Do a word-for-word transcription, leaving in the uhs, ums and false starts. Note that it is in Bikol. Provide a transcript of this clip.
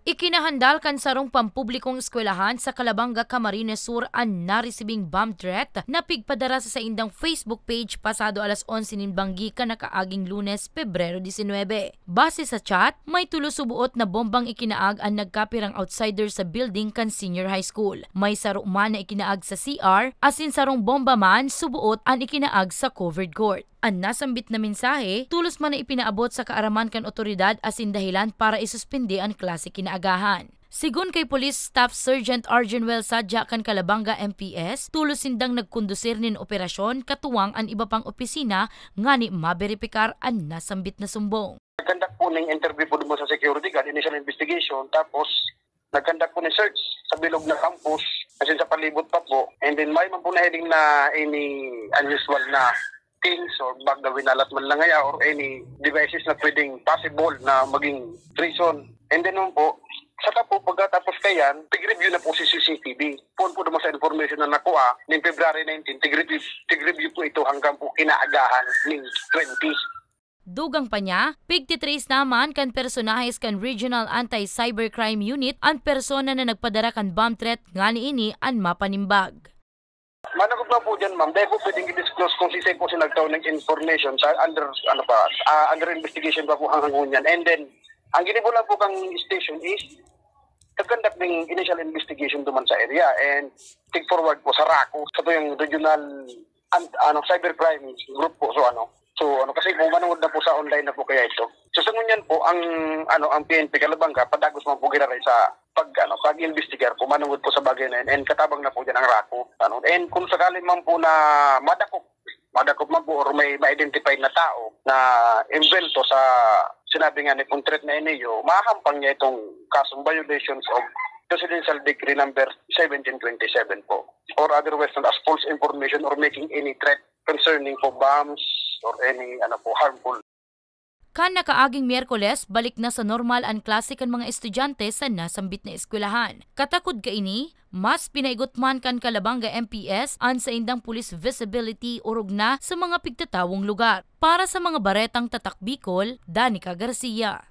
Ikinahandal kan sarong pampublikong eskwelahan sa Calabanga, Camarines Sur an naresibing bomb threat na pigpadara sa saindang Facebook page pasado alas onse nin banggi kan nakaaging Lunes, Pebrero disinwebe. Base sa chat, may tulo suboot na bombang ikinaag an nagkapirang outsider sa building kan senior high school. May saro man na ikinaag sa C R, asin sarong bomba man suboot an ikinaag sa covered court. An nasambit na mensahe, tolos man na ipinaabot sa kaaraman kan otoridad asin dahilan para isuspindi an klase kinaagahan. Sigon kay Police Staff Sergeant Arjenwell Sadya kan Calabanga M P S, tolos sindang nagkondusir nin operasyon katuwang an iba pang opisina ngani maberipikar an nasambit na sumbong. Nagkandak po ning interview po duman sa security guard, initial investigation, tapos nagkandak po ning search sa bilog na campus, as in sa palibot pa po. And then may man po nahiling na any unusual na things or bag na winalat man lang kaya or any devices na pwedeng possible na maging reason. And then naman po, saka po pagkatapos kayan, tig-review na po si C C T V. Poon po duman sa information na nakuha, ning February nineteen, tig-review, tig-review po ito hanggang po kinaagahan ning twenty. Dugang pa niya, pigtitrace naman kan personahes kan Regional Anti-Cybercrime Unit an persona na nagpadara kan bomb threat ngani ini an mapanimbag. Manakot na po dyan, ma'am. Dahil po pwedeng i-disclose kung sisay po si nagtao ng information sa under, ano pa, ah, under investigation pa po hanggang ngunyan. And then, ang ginibo lang po kang station is nagkandak ng initial investigation duman sa area and take forward po sa RACU, sa po yung regional an-, ano, cybercrime group po. So, ano, so, ano, kasi po, manungod na po sa online na po kaya ito. So, sa ngunyan po, ang, ano, ang P N P Calabanga, padagos man po giraray sa pag, ano, pag-imbestigar po, manungod po sa bagay na yun. And katabang na po dyan ang RACU. Ano, and kung sakali man po na madakop, madakop man po or may ma-identify na tao na imbwelto sa sinabi nga ni pong threat na iniyo, mahahampang niya itong kasong violations of Presidential Decree number seventeen twenty-seven po, or otherwise known as false information or making any threat concerning po bombs or any, ano po, harmful. Kan nakaaging Miyerkules, balik na sa normal an klase kan mga estudyante sa nasambit na eskwelahan. Katakod kaini, mas pinaigot man kan Calabanga M P S an saindang police visibility orog na sa mga pigtatawong lugar. Para sa mga baretang Tatak Bicol, Danica Garcia.